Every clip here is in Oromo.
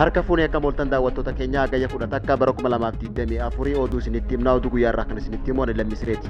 Harka fuunee akka mooltan daawwattoota keenya hagayya 11 bara 2024 oduu isinitti himnaa. Oduu guyyaa irraa kan isinitti himu ani Lammii Sireeti.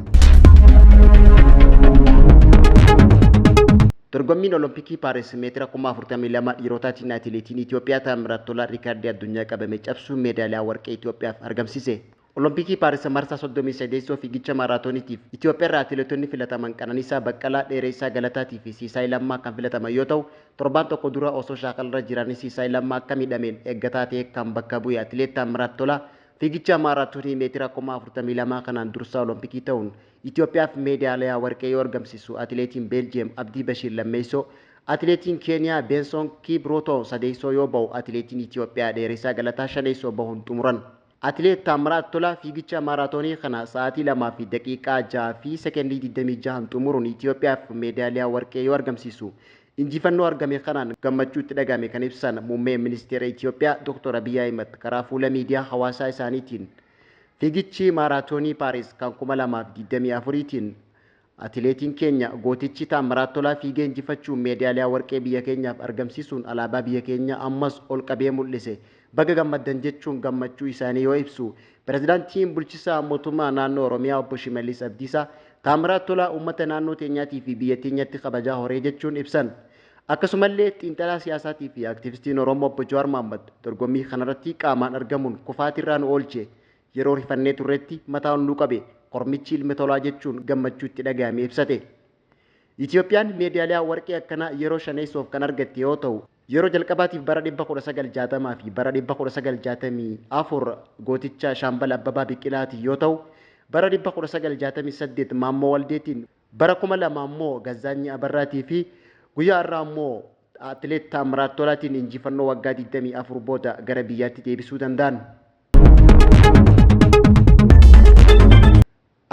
Dorgommiin Olompikii Paaris meetira 42,000 dhiirotaatiin atileetiin Itoophiyaa Taammiraat Tolaa riikaardii addunyaa qabame cabsuun meedaaliyaa warqee Itoophiyaaf argamsiise. Olompikii Paaris marsaa 38 fiigicha maaraatooniitiif Itoophiyaa irraa atileetonni filataman Qananiisaa Baqqalaa, Dheeressaa Galataatii fi Siisaay Lammaa kan filataman yoo ta'u, torbaan tokko dura osoo shaakalarra jiranii Siisaay Lammaa akka miidhameen eeggataa ta'e kan bakka bu'e atileet Taammiraat Tolaa fiigicha maaraatoonii meetira 42,000 kanaan dursaa Olompikii ta'uun Itoophiyaaf meedaaliyaa warqee yoo argamsiisu, atileetiin Beeljiyeem Abdii Bashiir lammeessoo, atileetiin Keeniyaa Beensoon Kiibrootoo sadeessoo yoo bahu, atileetiin Itoophiyaa Dheeressaa Galataa shaneessoo bahuun xumuran. Atileet Taammiraat Tolaa fiigicha maaraatoonii kana sa'aatii 2 fi daqiiqaa 6 fi sekendii 26 xumuruun Itoophiyaaf meedaaliyaa warqee yoo argamsiisu, injifannoo argame kanaan gammachuu itti dhagahame kan ibsan muummeen ministeera Itoophiyaa Dr. Abiyyi Ahimad karaa fuula miidiyaa hawaasaa isaaniitiin, fiigichi maaraatoonii Paaris kan 2024tiin atileetiin keenya gootichi Taammiraat Tolaa fiigee injifachuun meedaaliyaa warqee biyya keenyaaf argamsiisuun alaabaa biyya keenya ammas ol qabee mul'ise, baga gammaddan jechuun gammachuu isaanii yoo ibsu, pirezidaantiin bulchisaa mootummaa naannoo Oromiyaa obbo Shimallis Abdiisaa Taammiraat Tolaa uummata naannoo teenyaatii fi biyya teenyatti kabajaa horee jechuun ibsan. Akkasumallee xiinxalaa siyaasaatii fi aktivistiin Oromoo obbo Jawaar Mohammad dorgommii kanarratti qaamaan argamuun kufaatirraa nu oolche, yeroo rifannee turretti mataa ol nu qabe kormichi ilmi Tolaa jechuun gammachuu itti dhagahame ibsate. Itoophiyaan meedaaliyaa warqee akkanaa yeroo shaneessoof kan argatte yoo ta'u, yeroo jalqabaatiif bara 1960 fi bara 1964 gooticha Shaambal Abbabaa Biqilaatiin yoo ta'u, bara 1968 Maammoo Waldeetiin, bara 2000 ammoo Gazzaanyi Abarraatii fi guyyaa har'aa ammoo atileet Taammiraat Tolaatiin injifannoo waggaa 24 booda gara biyyaatti deebisuu danda'an.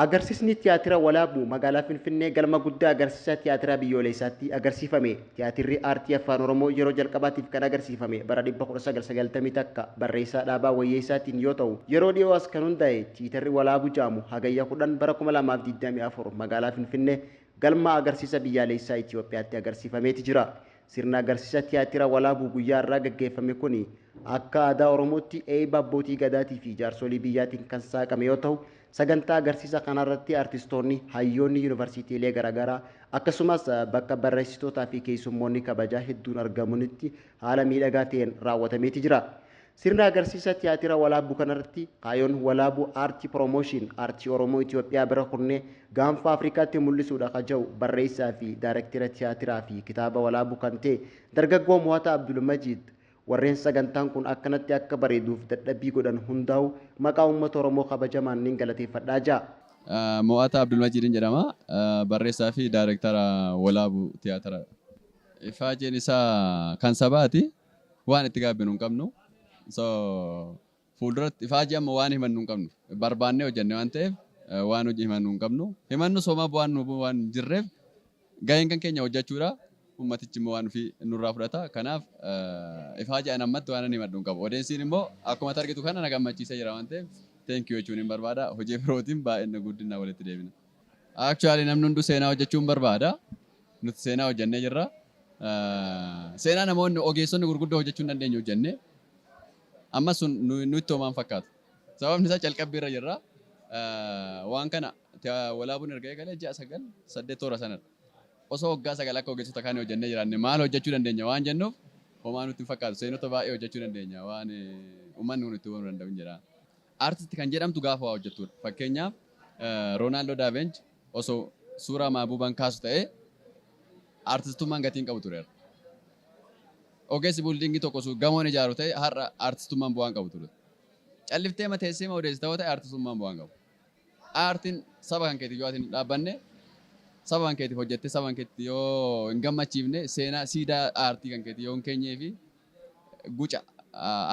Agarsiisni tiyaatira Walaabuu magaalaa Finfinnee galma guddaa agarsiisa tiyaatiraa biyyoolessaatti agarsiifame. Tiyaatirri aartii afaan Oromoo yeroo jalqabaatiif kan agarsiifame bara 1991 barreessaa Dhaabaa Wayyeessaatiin yoo ta'u, yeroo dhiyoo as kan hundaa'e tiyatirri Walaabuu jedhamu hagayya 10 bara 2024 magaalaa Finfinnee galma agarsiisa biyyaalessaa Itoophiyaatti agarsiifameeti jira. Sirna agarsiisa tiyaatira Walaabuu guyyaa irraa gaggeeffame kuni akka aadaa Oromootti eebba abbootii gadaatii fi jaarsolii biyyaatiin kan saaqame yoo ta'u, sagantaa agarsiisa kanarratti artistoonni, hayyoonni yuunivarsiitiilee garaagaraa akkasumas bakka barreessitootaa fi keessummoonni kabajaa hedduun argamanitti haala miidhagaa ta'een raawwatameeti jira. Sirna agarsiisa tiyaatira Walaabuu kanarratti kaayyoon Walaabuu Art Promotion aartii Oromoo Itoophiyaa bira kurnee gaanfa Afrikaatti mul'isuudha ka jedhu barreessaa fi daayirektira tiyaatiraa fi kitaaba Walaabuu kan ta'e dargaggoo Mo'ataa Abdulmajiid, warreen sagantaan kun akkanatti akka bareeduuf dadhabbii godhan hundaa'u maqaa uummata Oromoo kabajamaan nin galateeffadhaa ja'a. Mo'ataa Abdulmajiidin jedhama. Barreessaa fi daayirektara Walaabuu tiyaatira. Ifaajeen isaa kan sabaati. Waan itti gaabbinu hin qabnu. So fuulduratti ifaajii amma waan himannu hin qabnu. Barbaannee hojjenne waan ta'eef waan hojii himannu hin qabnu. Himannu somaa bu'aan nu waan hin jirreef gaheen kan keenya hojjechuudha. Ummatichi immoo waan ofii nurraa fudhata. Kanaaf ifaajii an ammatti waan ani himadhu hin qabu. Audienceiin immoo akkuma argitu kana na gammachiisee jira waan ta'eef thank you jechuun hin barbaada. Hojii birootiin baay'ina guddina walitti deebina. Actually, namni hunduu seenaa hojjechuu hin barbaada. Nuti seenaa hojjennee jirra. Seenaa namoonni ogeessonni gurguddoo hojjechuu hin dandeenye hojjenne. Amma sun nutti homaan fakkaatu. Sababni isaa calqabbii irra jirra. Waan kana Walaabuun erga eegalee ji'a 9 8 toora sanadha. Osoo waggaa 9 akka ogeessota kaanii hojjennee jiraanne maal hojjechuu dandeenya waan jennuuf homaa nutti hin fakkaatu. Seenota baay'ee hojjechuu dandeenya waan uummanni kun itti hubamuu danda'u hin jedha. Artist kan jedhamtu gaafa waa hojjettudha. Fakkeenyaaf, Roonaaldoo Daavench osoo suuraa Maabuubaan kaasu ta'ee artistummaan gatii hin qabu tureera. Ogeessi buildingii tokko osoo gamoon ijaaru ta'e har'a artistummaan bu'aa hin qabu ture. Calliftee ma teessee ma odeessita yoo ta'e artistummaan bu'aa hin qabu. Aartiin saba kan keetiif yoo ati hin dhaabbanne, saba kan keetiif hojjettee saba kan keetti yoo hin gammachiifne, seenaa siidaa aartii kan keetii yoo hin keenyee fi guca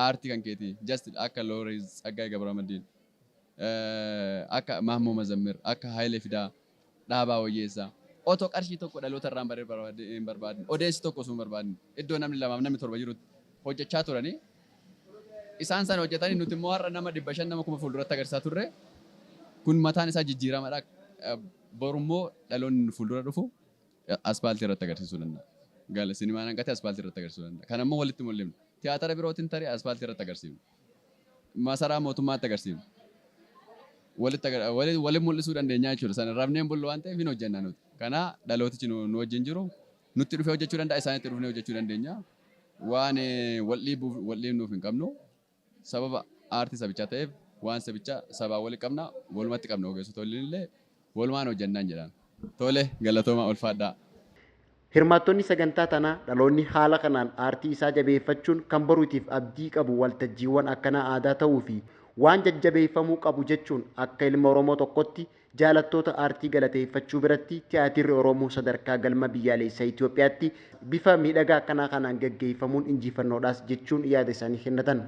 aartii kan keetii, just akka Looreet Tsaggaayee Gabramadiin, akka Maammoo Mazammir, akka Hayilee Fidaa, Dhaabaa Wayyeessaa, otoo qarshii tokko dhaloota irraa hin barbaadin, audience tokko osoo hin barbaadin, iddoo namni lamaaf namni torba jirutti hojjechaa turanii, isaan sana hojjetanii, nuti immoo har'a nama 500, nama 1000 fuulduratti agarsiisaa turre. Kun mataan isaa jijjiiramadha. Borummoo dhaloonni fuuldura dhufu aspaaltii irratti agarsiisuu danda'a. Gala sinimaan hanqatee aspaaltii irratti agarsiisuu danda'a. Kana immoo walitti mul'ifna. Tiyaatara birootiin tarii aspaaltii irratti agarsiifna. Masaraa mootummaatti agarsiifna. Walitti waliin mul'isuu dandeenya jechuudha. Sana rafneen bullu waan ta'eef hin hojjenna nuti. Kana dhalootichi nu wajjin jiru nutti dhufee hojjechuu danda'a, isaanitti dhufnee hojjechuu dandeenya. Waan wal dhiibuuf wal dhiibnuuf hin qabnu. Sababa aartii sabichaa ta'eef waan sabichaa sabaa walitti qabna, walumatti qabna, ogeessota waliin illee walumaan hojjennaan jedhaan. Tole, galatooma, ulfaadhaa. Hirmaattonni sagantaa tanaa dhaloonni haala kanaan aartii isaa jabeeffachuun kan boruutiif abdii qabu waltajjiiwwan akkanaa aadaa ta'uu fi waan jajjabeeffamuu qabu jechuun akka ilma Oromoo tokkotti jaalattoota aartii galateeffachuu biratti tiyaatirri Oromoo sadarkaa galma biyyaalessaa Itoophiyaatti bifa miidhagaa akkanaa kanaan gaggeeffamuun injifannoodhaas jechuun yaada isaanii kennatan.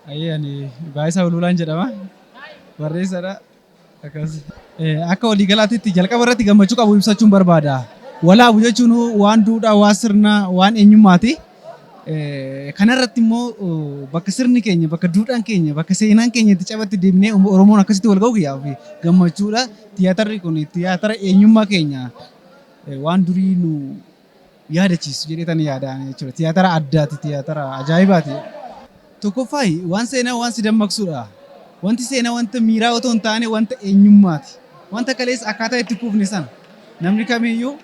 Ayyee, ani Baayisaa Uluulaan jedhama. Barreessaadha. Akkas. Akka waliigalaatitti jalqaba irratti gammachuu qabu ibsachuun barbaada. Walaabu jechuun waan duudhaa, waan sirnaa, waan eenyummaati. Kanarratti immoo bakka sirni keenya, bakka duudhaan keenya, bakka seenaan keenya itti cabatti deemnee Oromoon akkasitti wal ga'u kiyyaaf gammachuudha. Tiyaatarri kun tiyaatara eenyummaa keenya waan durii nu yaadachiisu jedhee yaadaan jechuudha. Tiyaatara addaati, tiyaatara ajaa'ibaati. Tokkoffaa, waan seenaa waan si dammaqsudha. Wanti seenaa wanta miiraa otoo hin taane wanta eenyummaati. Wanta kaleessa akkaataa itti kuufne sana namni kamiyyuu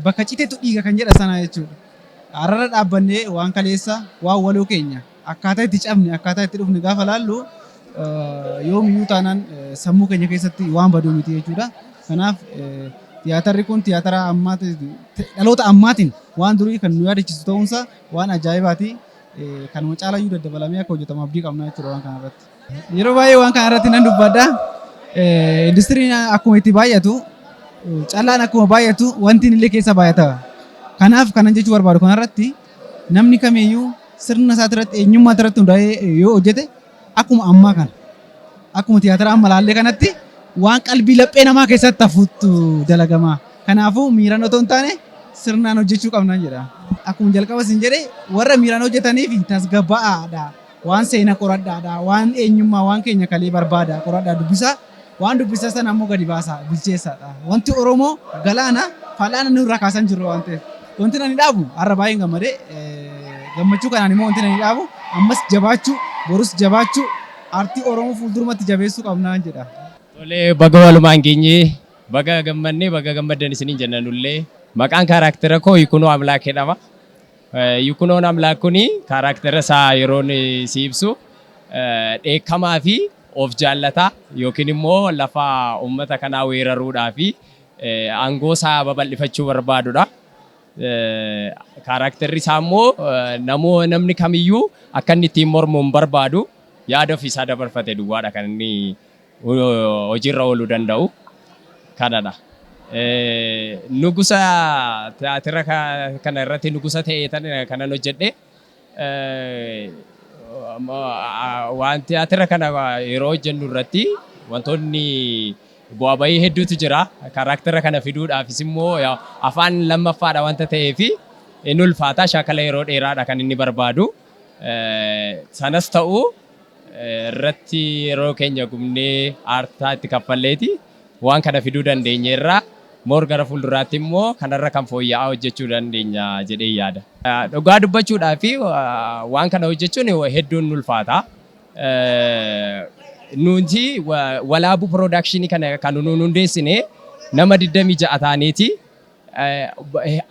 bakka citetu dhiiga kan jedha sana jechuudha. Har'arra dhaabbannee waan kaleessa, waan waloo keenya, akkaataa itti cabne, akkaataa itti dhufne gaafa laallu yoomiyyuu taanaan sammuu keenya keessatti waan baduu miti jechuudha. Kanaaf tiyaatarri kun tiyaatara ammaati, dhaloota ammaatiin waan durii kan nu yaadachiisu ta'uunsaa waan ajaa'ibaati. Kanuma caalayyuu daddabalamee akka hojjetamu abdii qabna jechuudha waan kanarratti. Yeroo baay'ee waan kanarratti nan dubbadha. Industiriin akkuma itti baay'atu, callaan akkuma baay'atu, wanti illee keessa baay'ata. Kanaaf kanan jechuu barbaadu kanarratti namni kamiyyuu sirna isaa irratti, eenyummaa irratti hundaa'ee yoo hojjete, akkuma ammaa kana, akkuma tiyaatira amma laallee kanatti waan qalbii laphee namaa keessatti hafuutu dalagama. Kanaafuu miiraan otoo hin taane sirnaan hojjechuu qabna jedha. Akkuma jalqaba isin jedhe, warra miiraan hojjetaniif tasgabbaa'aadha. Waan seenaa qoradhaadha. Waan eenyummaa waan keenya kalee barbaada qoradhaa, dubbisaa. Waan dubbisaa sana ammoo gadi baasaa, bilcheessaadha. Wanti Oromoo galaana fal'aana nurraa kaasan jirru waan ta'eef. Wanti nani dhaabu har'a baay'een gammadee, gammachuu kanaan immoo wanti nani dhaabu ammas jabaachuu, borus jabaachuu, aartii Oromoo fuuldurumatti jabeessuu qabnaan jedha. Tolee, baga walumaan geenyee, baga gammannee, baga gammaddan isiniin jenna nullee. Maqaan character koo Yikunoo Amlaak jedhama. Yikunoon Amlaak kuni character isaa yeroon si ibsu dheekkamaa fi of jaallataa yookiin immoo lafa uummata kanaa weeraruudhaa fi aangoo isaa babal'ifachuu barbaadudha. Characterri isaa immoo namni kamiyyuu akka inni ittiin mormu hin barbaadu, yaada ofiisaa dabarfate duwwaadha kan inni hojiirra ooluu danda'u. Kanadha. Nugusa tiyaatira kana irratti nugusa ta'ee kanan hojjedhe. Waan tiyaatira kana yeroo hojjennu irratti wantoonni bu'aa bahii hedduutu jira. Character kana fiduudhaafis immoo afaan lammaffaadha wanta ta'eef inni ulfaata, shaakala yeroo dheeraadha kan inni barbaadu. Sanas ta'u irratti yeroo keenya gubnee aarsaa itti kaffalleeti waan kana fiduu dandeenyeerra. More gara fuulduraatti immoo kanarra kan fooyya'aa hojjechuu dandeenya jedhee yaada. Dhugaa dubbachuudhaa fi waan kana hojjechuun hedduun ulfaata. Nuti Walaabuu Production kana kan nuun hundeessine nama 26 ta'aniiti.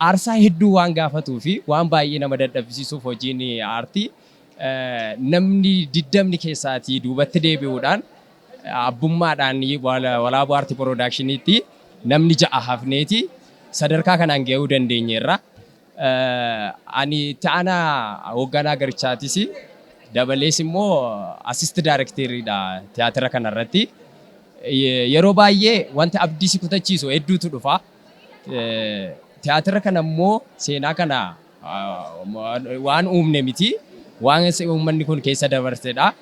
Aarsaa hedduu waan gaafatuu fi waan baay'ee nama dadhabsiisuuf hojiin aartii, namni 20 keessaatii duubatti deebi'uudhaan abbummaadhaan Walaabuu Aartii Productioniitti namni ja'a hafneeti sadarkaa kanaan gahuu dandeenyeerra. Ani itti aanaa hoogganaa garichaatis, dabalees immoo assist directoriidha tiyaatira kanarratti. Yeroo baay'ee wanti abdii si kutachiisu hedduutu dhufa. Tiyaatira kana immoo seenaa kana waan uumne miti. Waan uummanni kun keessa dabarsedha.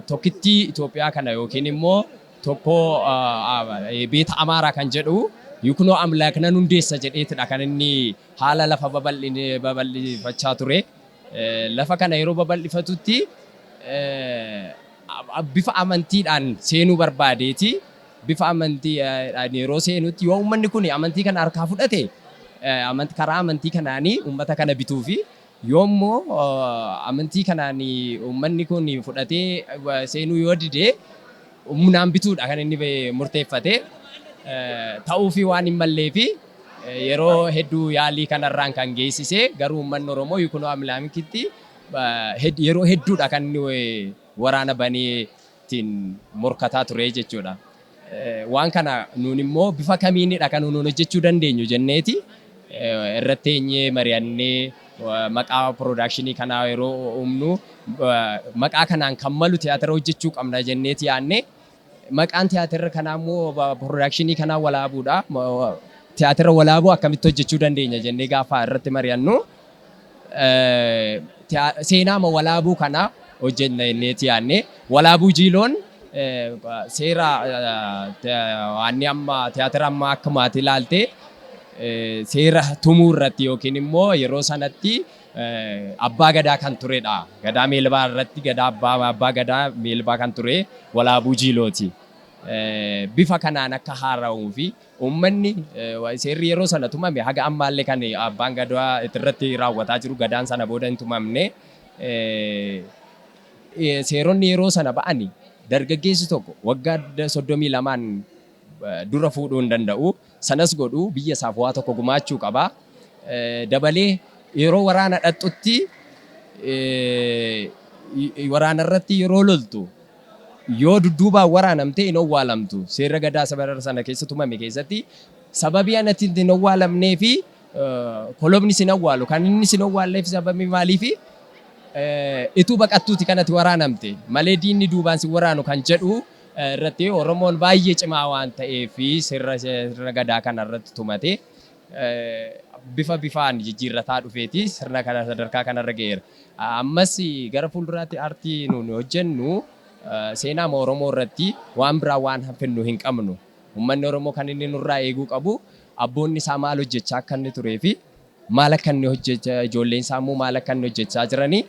Tokkittii Itoophiyaa kana yookiin immoo tokko beeta Amaaraa kan jedhu Yikunoo Amlaak nan hundeessa jedheetidha kan inni haala lafa babal'ifachaa ture. Lafa kana yeroo babal'ifatutti bifa amantiidhaan seenuu barbaadeeti. Bifa amantiidhaan yeroo seenutti yoo uummanni kun amantii kana harkaa fudhate, karaa amantii kanaanii uummata kana bituu fi Yoommoo amantii kanaan uummanni kun fudhatee seenuu yoo dide humnaan bituudha kan inni murteeffate. Ta'uufii waan hin malleefi yeroo hedduu yaalii kanarraan kan geessise garuu uummanni Oromoo Yikunoo Amlaakitti yeroo hedduudha kan inni waraana banee ittiin morkataa ture jechuudha. Waan kana nuun immoo bifa kamiinidha kan nuun hojjechuu dandeenyu jenneeti irratti teenyee mari'annee maqaa production kanaa yeroo uumnu maqaa kanaan kan malu tiyaatira hojjechuu qabna jenneeti yaadne. Maqaan tiyaatira kanaa immoo production kanaa Walaabuudha. Tiyaatira Walaabuu akkamitti hojjechuu dandeenya jennee gaafa irratti mari'annu seenaama Walaabuu kana hojjenna jenneeti yaadne. Walaabuu Jiiloon seera waanni amma tiyaatira amma akka maatii ilaalte seera tumuu irratti yookiin immoo yeroo sanatti abbaa gadaa kan turedha. Gadaa Meelbaa irratti gadaa abbaa gadaa Meelbaa kan ture Walaabuu Jiilooti. Bifa kanaan akka haara'uu fi uummanni seerri yeroo sana tumame haga ammaallee kan abbaan gadaa irratti raawwataa jiru gadaan sana booda hin tumamne. Seeronni yeroo sana ba'ani dargaggeessi tokko waggaa 32n dura fuudhuu hin danda'u. Sanas godhuu biyya isaaf waa tokko gumaachuu qaba. Dabalee yeroo waraana dhaxxutti waraana irratti yeroo loltu yoo dudduubaan waraanamte hin owwaalamtu. Seera gadaa saba sana keessa tumame keessatti sababii anatti hin owwaalamnee fi kolobni sin awwaalu kan inni sin owwaalleef sababii maaliifi ituu baqattuuti kanatti waraanamte malee diinni duubaan sin waraanu kan jedhu irratti Oromoon baay'ee cimaa waan ta'eef sirna gadaa kana irratti tumate bifa bifaan jijjiirrataa dhufeeti sirna kana sadarkaa kanarra ga'eera. Ammas gara fuulduraatti aartii nuti hojjennu seenaa Oromoo irratti waan biraa waan finnu hin qabnu. Uummanni Oromoo kan inni nurraa eeguu qabu abboonni isaa maal hojjechaa akka inni turee fi maal akka inni hojjechaa ijoolleen isaa immoo maal akka inni hojjechaa jiranii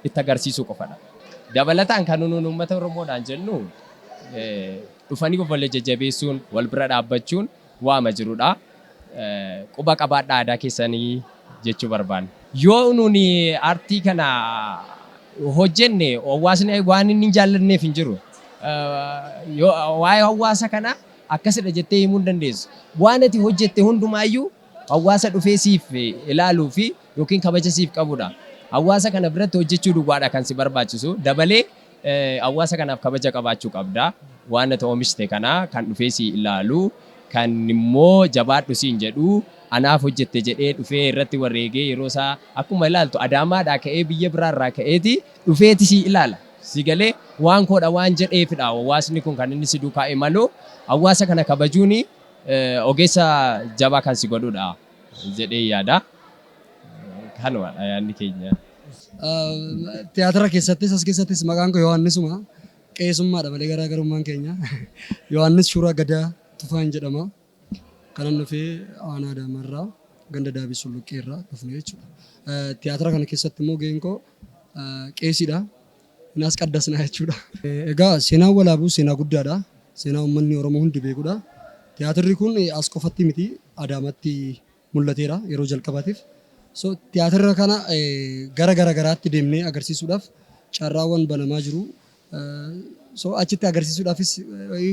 itti agarsiisuu qofadha. Dabalataan kan nuti uummata Oromoodhaan jennu dhufanii wal jajjabeessuun wal bira dhaabbachuun waama jirudha. Quba qabaadhaa aadaa keessanii jechuu barbaanna. Yoo nuni aartii kana hojjenne hawaasni waan inni hin jaallanneef hin jiru. Waa'ee hawaasa kanaa akkasidha jettee himuu hin dandeessu. Waan ati hojjette hundumaayyuu hawaasa dhufee siif ilaaluu fi yookiin kabaja siif qabudha. Hawaasa kana biratti hojjechuu duwwaadha kan si barbaachisu. Dabalee hawaasa kanaaf kabaja qabaachuu qabda. Waan ati oomishte kana kan dhufee si ilaalu kan immoo jabaadhu siin jedhu anaaf hojjette jedhee dhufee irratti wareegee yeroo isaa akkuma ilaaltu Adaamaadhaa ka'ee biyya biraarraa ka'eeti dhufeeti si ilaala. Si galee waan koodha waan jedheefidha hawaasni kun kan inni si duukaa imalu. Hawaasa kana kabajuun ogeessa jabaa kan si godhudha jedhee yaada. Kanumadha yaadni keenya. Tiyaatira keessattis as keessattis maqaan koo Yohaannisuma. Qeesummaadha malee garaagarummaan keenya. Yohaannis Shuuraa Gadaa Tufaan jedhama. Kanan dhufee aanaa Adaamarraa ganda Daabii Sulluqqee irraa dhufne jechuudha. Tiyaatira kana keessatti immoo gaheen koo qeesiidha. Inaas qaddasnaa jechuudha. Egaa seenaan Walaabuu seenaa guddaadha. Seenaa uummanni Oromoo hundi beekudha. Tiyaatirri kun as qofatti miti Adaamatti mul'ateera yeroo jalqabaatiif. So tiyaatira kana gara gara garaatti deemnee agarsiisuudhaaf carraawwan banamaa jiru. So achitti agarsiisuudhaafis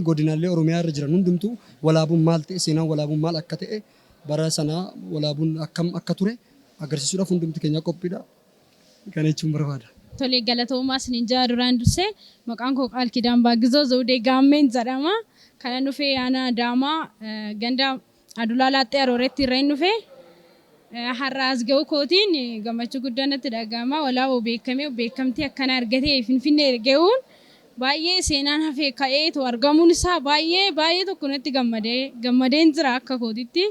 godinaalee Oromiyaa irra jiran hundumtuu Walaabuun maal ta'e, seenaan Walaabuun maal akka ta'e, bara sanaa Walaabuun akkam akka ture agarsiisuudhaaf hundumti keenya qophiidha. Kana jechuun barbaada. Tole, galatoomaa isiniin jaa. Duraan dursee maqaan koo Qaalkidaan Baagizoo Zawudee Gaammeen jedhama. Kanan dhufee aanaa Adaamaa ganda Adulaa Laaxxee Arooreetti irra hin dhufe. Har'a as ga'uu kootiin gammachuu guddaa natti dhaga'ama. Walaaboo beekamee beekamtii akkana argatee Finfinnee ga'uun baay'ee seenaan hafee ka'eetu argamuun isaa baay'ee baay'ee tokko natti gammadee gammadeen jira akka kootitti.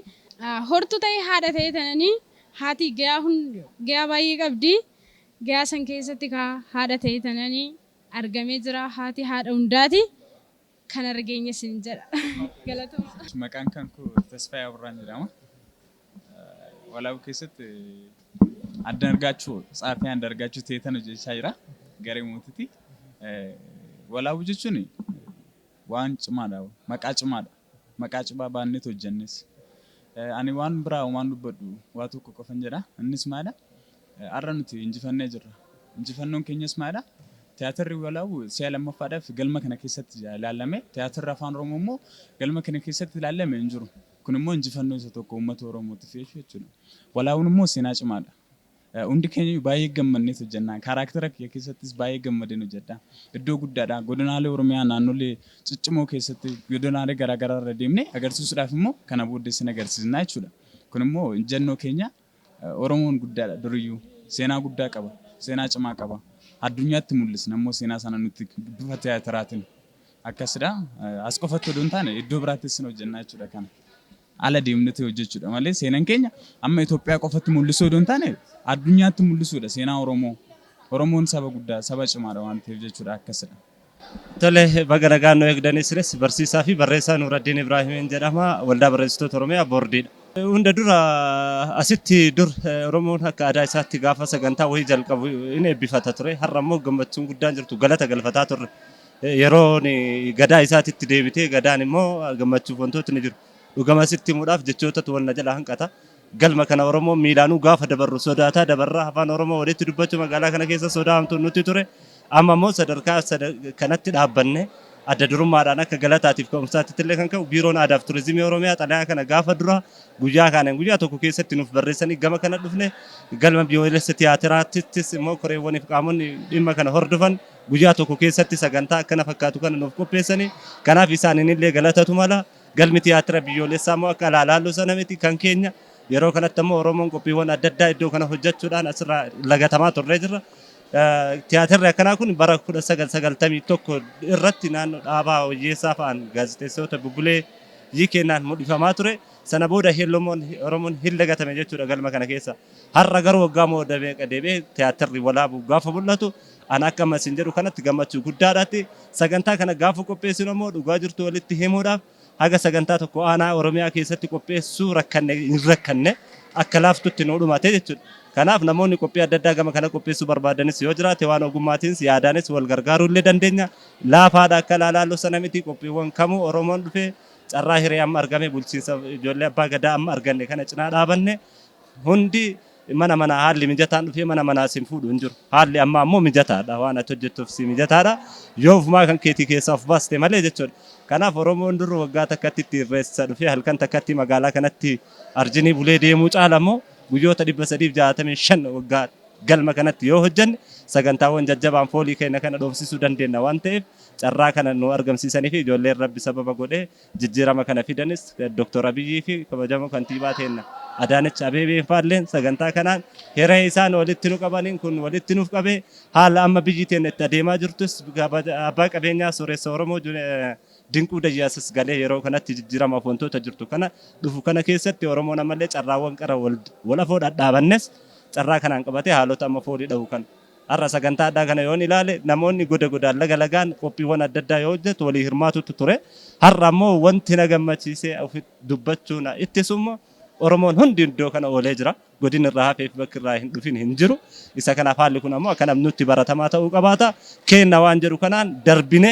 Hortuu ta'ee haadha ta'ee tananii haati gahaa baay'ee qabdi. Gahaa san keessatti haadha ta'ee tananii argamee jira. Haati haadha hundaati. Kan argeenye isin jedha. Galatooma. Maqaan kan koo Tasfaayee Aburraan jedhama. Walaabuu keessatti Addanargaachuu Tsaafii Andargaachuu ta'eetan hojjechaa jira. Garee mootiiti. Walaabuu jechuun waan cimaadha. Maqaa cimaadha. Maqaa cimaa baanneet hojjennes. Ani waan biraa waan dubbadhu waa tokko qofan jedha. Innis maalidha? Har'a nuti injifannee jirra. Injifannoon keenyas maalidha? Tiyaatirri Walaabu si'a lammaffaadhaaf galma kana keessatti ilaalame. Tiyaatirri Afaan Oromoo immoo galma kana keessatti ilaalame hin jiru. Kun immoo injifannoo isa tokko uummata Oromootiif jechuudha. Walaabuun immoo seenaa cimaadha. Hundi keenya baay'ee gammanneet hojjenna. Character kiyya keessattis baay'ee gammadeen hojjedha. Iddoo guddaadha. Godinaalee Oromiyaa naannolee ciccimoo keessatti godinaalee garaagaraa irra deemnee agarsiisuudhaaf immoo kana booddee sin agarsiisna jechuudha. Kun immoo injennoo keenya. Oromoon guddaadha duriyyuu. Seenaa guddaa qaba. Seenaa cimaa qaba. Addunyaatti mul'isna immoo seenaa sana nuti bifa tiyaatiraatiin. Akkasidha. As qofatti odoo hin taane iddoo biraattis sin hojjenna jechuudha kana. Ala deemnee hojjechuudha malee seenaan keenya amma Itoophiyaa qofatti mul'isuu odoo hin taane addunyaatti mul'isuudha seenaa Oromoo. Oromoon saba guddaa, saba cimaadha waan ta'eef jechuudha, akkasidha. Tole, baga nagaan nu eegdanii. Isinis barsiisaa fi barreessaa Nuuraddiin Ibraahimiin jedhama. Waldaa Barreessitoota Oromiyaa boordiidha. Hunda dura asitti dur Oromoon akka aadaa isaatti gaafa sagantaa wayii jalqabu in eebbifata ture. Har'a immoo gammachuun guddaan jirtu galata galfataa turre. Yeroon gadaa isaatitti deebitee gadaan immoo gammachuuf wantootni ni jiru. Dhugama sitti himuudhaaf jechootatu wal na jala hanqata. Galma kana Oromoon miilaanuu gaafa dabarru sodaataa dabarraa, afaan Oromoo walitti dubbachuu magaalaa kana keessa sodaa hamtuun nutti ture. Amma immoo sadarkaa kanatti dhaabbanne adda durummaadhaan akka galataatiif ka'umsaatti illee kan ka'u Biiroon Aadaaf Turizimii Oromiyaa xalayaa kana gaafa dura guyyaa kaaneen guyyaa tokko keessatti nuuf barreessanii gama kana dhufne. Galma biyyoolessa tiyaatiraattis immoo koreewwaniif qaamonni dhimma kana hordofan guyyaa tokko keessatti sagantaa akkana fakkaatu kana nuuf qopheessanii, kanaaf isaaniin illee galatatu mala. Galmi tiyaatira biyyoolessaa immoo akka alaalaallu sana miti kan keenya. Yeroo kanatti ammoo Oromoon qophiiwwan adda addaa iddoo kana hojjechuudhaan asirraa lagatamaa turree jirra. Tiyaatirri akkanaa kun bara 1991 irratti naannoo Dhaabaa Wayyeessaa fa'aan gaazexeessitoota bubulee kennaan mul'ifamaa ture. Sana booda Oromoon hin lagatame jechuudha galma kana keessa. Har'a garuu waggaa mooda meeqa deebi'ee tiyaatirri Walaabuu gaafa mul'atu, ana akka amma isin jedhu kanatti gammachuu guddaadhaatti. Sagantaa kana gaafa qopheessinu ammoo, dhugaa jirtu walitti himuudhaaf, haga sagantaa tokko aanaa Oromiyaa keessatti qopheessuu rakkanne hin rakkanne, akka laaftutti nu dhumate jechuudha. Kanaaf namoonni qophii adda addaa gama kana qopheessuu barbaadanis yoo jiraate, waan ogummaatiinis yaadaanis wal gargaaruu illee dandeenya. Laafaadha, akka laalaallu sana miti. Qophiiwwan kamuu Oromoon dhufee carraa hiree amma argame, bulchiinsa ijoollee abbaa gadaa amma arganne kana cinaa dhaabanne, hundi mana mana haalli mijataan dhufee mana manaa sin fuudhu hin jiru. Haalli ammaa ammoo mijataadha. Waan ati hojjettuuf si mijataadha. Yoo ofumaa kan keetii keessaa of baaste malee jechuudha. Kanaaf Oromoon dur waggaa takkatti itti irreessa dhufee halkan takkatti magaalaa kanatti arjinii bulee deemuu caala immoo guyyoota 365 waggaa galma kanatti yoo hojjenne sagantaawwan jajjabaan foolii keenya kana dhoofsisuu dandeenya waan ta'eef, carraa kana nu argamsiisanii fi ijoolleen Rabbi sababa godhee jijjiirama kana fidanis Dr. Abiyyii fi kabajamoo kantiibaa teenna Adaanech Abeebeen faalleen sagantaa kanaan hiree isaan walitti nu qabaniin kun walitti nuuf qabee, haala amma biyyi teenya itti adeemaa jirtus abbaa qabeenyaa sooressa Oromoo Dinquu Dayyaasis galee yeroo kanatti jijjiiramaaf wantoota jirtu kana dhufu kana keessatti Oromoon ammallee carraawwan qara wal afoo dhadhaabannes carraa kanaan qabatee haalota amma foolii dhahu kana. Har'a sagantaa addaa kana yoon ilaale, namoonni goda godaan, laga lagaan qophiiwwan adda addaa yoo hojjetu walii hirmaatutu ture. Har'a ammoo wanti na gammachiisee ofitti dubbachuu na ittisu immoo Oromoon hundi iddoo kana oolee jira. Godin irraa hafeef bakki irraa hin dhufin hin jiru. Isa kanaaf haalli kun ammoo akka namnutti baratamaa ta'uu qabaata. Kenna waan jedhu kanaan darbine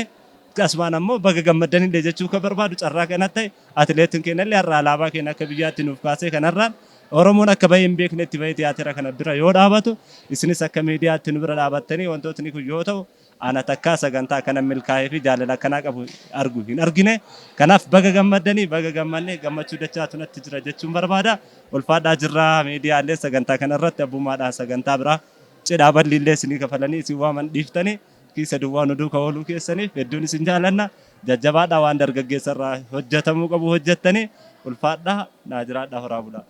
asumaan ammoo baga gammaddanillee jechuu kan barbaadu carraa kana ta'e atileetiin keenyallee har'a alaabaa keenya akka biyyaatti nuuf kaasee, kanarraan Oromoon akka bahee hin beeknetti bahee tiyaatira kana bira yoo dhaabatu, isinis akka miidiyaatti nu bira dhaabattanii wantootni kun yoo ta'u, ana takkaa sagantaa akkana milkaa'ee fi jaalala akkanaa qabu argu hin argine. Kanaaf baga gammaddanii, baga gammannee, gammachuu dachaatu natti jira jechuun barbaada. Ulfaadhaa jirraa. Miidiyaalee sagantaa kana irratti abbummaadhaan sagantaa biraa cidhaa balliillee isinii kafalanii isin waaman dhiiftanii kiisa duwwaa nu duuka ooluu keessaniif hedduun isin jaalanna. Jajjabaadhaa, waan dargaggeessa irraa hojjetamuu qabu hojjettanii, ulfaadhaa, naa jiraadhaa, horaa bulaa.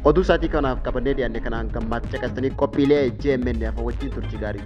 Oduu isaatii kanaaf qabannee dhiyaanne kanaan gammaatti caqasanii, qophiilee JMN hafa wajjin turtii gaarii.